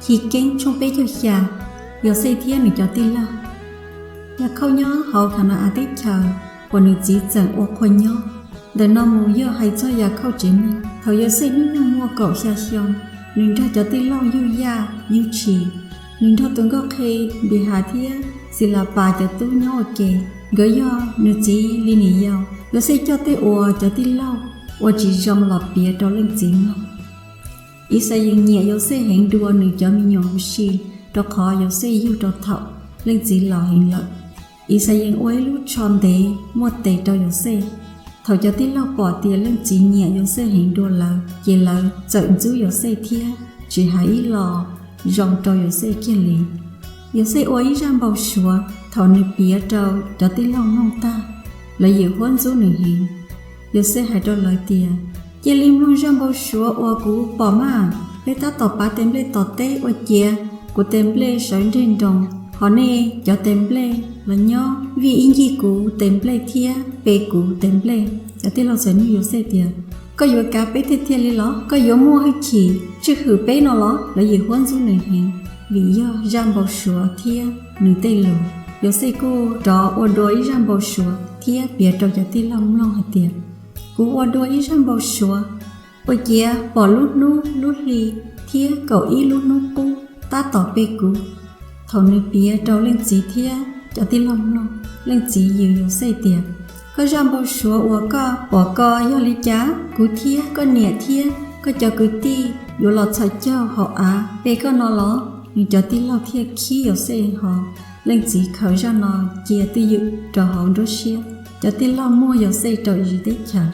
Chiv Keeb tshooj peb caug xya. Yauxej thiab nws cov tij laug. Yakhauj nyob hauv Khana-as teb chaws uas nws txiv txawm ua qhua nyob. Ntawm no mus yog hais txog Yakhauj tsev neeg. Thaum Yauxej hnub nyoog muaj kaum xya xyoo, nws nrog cov tij laug yug yaj yug tshis. Nws nrog tus nkauj qhe Npis Has thiab Xis Las Pas cov tub nyob ua ke. Nkawd yog nws txiv li niam yau. Yauxej coj tej uas cov tij laug ua tsis zoo los piav rau leej txiv mloog. Ixayees nyiam Yauxej heev dua nws cov me nyuam huv si, rau qhov Yauxej yug rau thaum leej txiv laus heev lawm. Ixayees ua ib lub tsho ntev muaj tes rau Yauxej. Thaum cov tij laug pom tias leej txiv nyiam Yauxej heev dua lawv, ces lawv txawm ntxub Yauxej thiab tsis hais ib lo zoo rau Yauxej kiag li. Yauxej ua ib zaj npau suav thaum nws piav rau cov tij laug mloog tag, lawv yim huab ntxub nws heev. Yauxej hais rau lawv tias, Cia li mloog zaj npau suav uas kuv pom mas. Peb tab tom pav tes nplej tom teb ua ciav kuv tes nplej sawv nreg nroos, hos nej cov tes nplej los nyob vij ib ncig kuv tes nplej thiab pe kuv tes nplej. Cov tij laug txawm nug Yauxej tias, Koj yuav kav peb tiag tiag li los? Koj yuav muaj hwj chim tswj hwm peb no los? Lawv yim huab ntxub nws heev vim yog zaj npau suav thiab nws tej lus. Yauxej kuj rov ua dua ib zaj npau suav thiab piav rau cov tij laug mloog hais tias, Kuv ua dua ib zaj npau suav ua ciav pom lub hnub lub hli thiab kaum ib lub hnub qub tab tom pe kuv. Thaum nws piav rau leej txiv thiab cov tij laug mloog, leej txiv yws Yauxej tias, Koj zaj npau suav uas koj pom ko yog li cas? Kuv thiab koj niam thiab koj cov kwv tij yuav los txhos caug hauv av pe koj no los? Nws cov tij laug thiaj khib Yauxej hos. Leej txiv khaws zaj no cia twj ywm rau hauv nruab siab. Cov tij laug muag Yauxej rau Iziv teb chaws.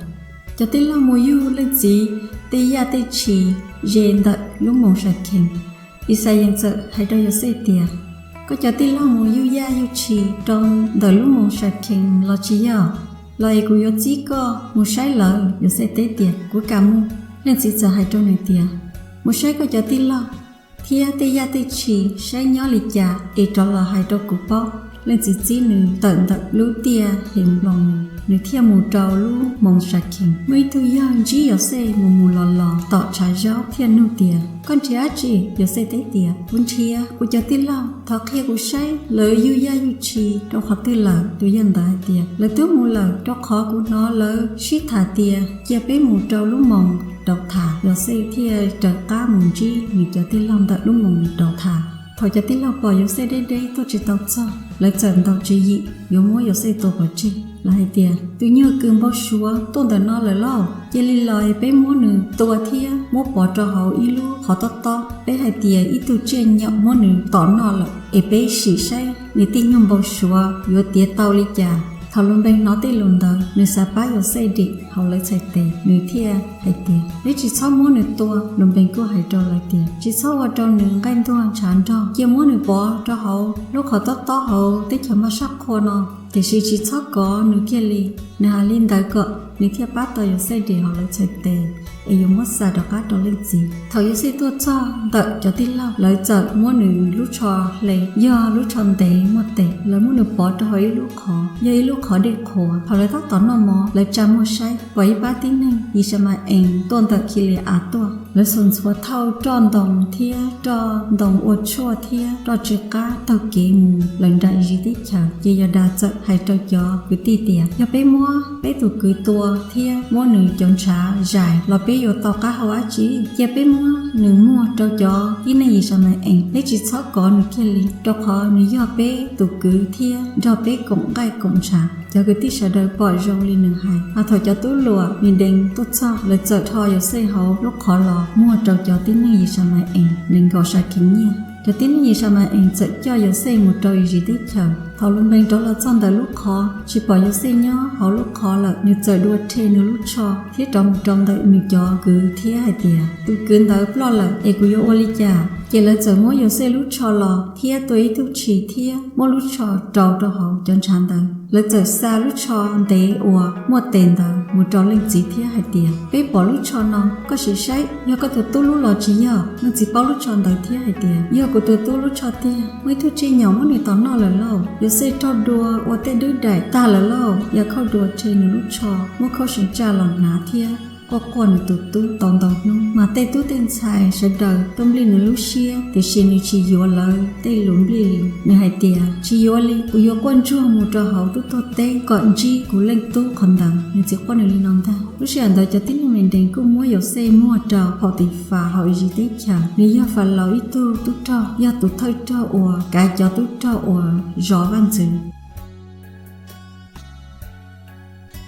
Cov tij laug mus yug leej txiv tej yaj tej tshis ze ntawm lub moos Sakhees. Ixayees txawm hais rau Yauxej tias, Koj cov tij laug mus yug yaj yug tshis rau ntawm lub moos Sakhees los tsis yog? Los es kuv yuav txib koj mus saib lawv? Yauxej teb tias, Kuv kam mus. Leej txiv txawm hais rau nws tias, Mus saib koj cov tij laug thiab tej yaj tej tshis saib nyob li cas es rov los hais rau kuv paub. Leej txiv txib nws tawm ntawm lub tiaj Henploos, nws thiaj mus rau lub moos Sakhees. Muaj ib tug yawg ntsib Yauxej mus mus los los tom tshav zaub thiaj nug tias, Koj nrhiav dab tsi? Yauxej teb tias, Kuv nrhiav kuv cov tij laug, thov qhia kuv saib lawv yug yaj yug tshis rau qhov twg lawm. Tus yawg ntawd hais tias, Lawv twb mus lawm, rau qhov kuv hnov lawv sib tham tias cia peb mus rau lub moos Dauthas. Yauxej thiaj raws qab mus ntsib nws cov tij laug ntawm lub moos Dauthas. Thaum cov tij laug pom Yauxej deb deb tuaj tsis tau txog, lawv txawm ntaus tswv yim yuav muab Yauxej tua pov tseg. Lawv hais tias, Tus nyuag kws npau suav tuaj ntawm no lawm lauj, cia li los es peb muab nws tua thiab muab pov rau hauv ib lub qhov tob tob. Peb hais tias ib tug tsiaj nyaum muab nws tom noj lawm, es peb sim saib nws tej nyuag npau suav yuav tiav tau li cas. Thaum Lunpees hnov tej lus ntawd, nws xav pab Yauxej dim hauv lawv txhais tes, nws thiaj hais tias, Neb tsis txhob muab nws tua. Lunpees kuj hais rau lawv tias, Tsis txhob ua rau nws nqaij ntuag ntshav nrog, cia muab nws pov rau hauv lub qhov tob tob hauv teb chaws Maj Sab Qhua no, tiam sis tsis txhob kov nws kiag li. Nws hais li ntawd kom nws thiaj pab tau Yauxej dim hauv lawv txhais tes es yuav muab xa rov qab rau leej txiv. Thaum Yauxej tuaj txog ntawm cov tij laug, lawv txawm muab nws lub tsho hle, yog lub tsho ntev muaj tes. Lawv muab nws pov rau hauv ib lub qhov, yog ib lub qhov dej qhuav. Thaum lawv tab tom noj mov, lawv tsa muag saib pom ib pab tib neeg Yisamaees tuaj ntawm Khili-as tuaj. Lawv xuas ntxhuav thauj roj ntoo thiab roj ntoo ua tshuaj thiab roj tsw qab taug kev mus lawm nram Iziv teb chaws. Ces Yaudas txawm hais rau cov kwv tij tias, Yog peb muab peb tus kwv tua thiab muab nws cov ntshav zais los peb yuav tau qab hau dab tsi? Cia peb muab nws muag rau cov tib neeg Yisamaees, peb tsis txhob kov nws kiag li, rau qhov nws yog peb tus kwv thiab nrog peb koom nqaij koom ntshav. Cov kwv tij sawv daws pom zoo li nws hais. Mas thaum cov tub luam Midees tuaj txog, lawv txawm rho Yauxej hauv lub qhov los muag rau cov tib neeg Yisamaees nees nkaum sa khees nyiaj. Cov tib neeg Yisamaees txawm coj Yauxej mus rau Iziv teb chaws. Thaum Lunpees rov los txog ntawm lub qhov, tsis pom Yauxej nyob hauv lub qhov lawm, nws txawm dua rhe nws lub tsho thiab rov mus rau ntawm nws cov kwv thiab hais tias, Tus kwv ntawd ploj lawm es kuv yuav ua li cas? Ces lawv txawm muab Yauxej lub tsho los thiab tua ib tug tshis thiab muab lub tsho rau rau hauv cov ntshav ntawd. Lawv txawm xa lub tsho ntev uas muaj tes ntawd mus rau leej txiv thiab hais tias, Peb pom lub tsho no, koj sim saib yog koj tus tub lub los tsis yog? Leej txiv paub lub tsho ntawd thiab hais tias, Yog kuv tus tub lub tsho tiag. Muaj ib tug tsiaj nyaum muab nws tom noj lawm lauj. Yauxej raug dua ua tej dwb daim tag lawm lauj. Yakhauj dua rhe nws lub tsho, muab khaub seem tsaj los hnav thiab quaj quaj nws tus tub tau ntau hnub. Mas tej tub tej ntxhais sawv daws tuaj nplij nws lub siab, tiam sis nws tsis yuav lawv tej lus nplij li. Nws hais tias, Tsis yuav li, kuv yuav quaj ntsuag mus rau hauv tub tuag teb kom ntsib kuv leej tub qhov ntawd. Nws txiv quaj nws li no ntag. Lub sij hawm ntawd cov tib neeg Midian kuj muab Yauxej muag rau hauv Potifas hauv Iziv teb chaws. Nws yog Falaus ib tug tub rog, yog tus thawj rog uas kav cov tub rog uas zov vaj ntxwv.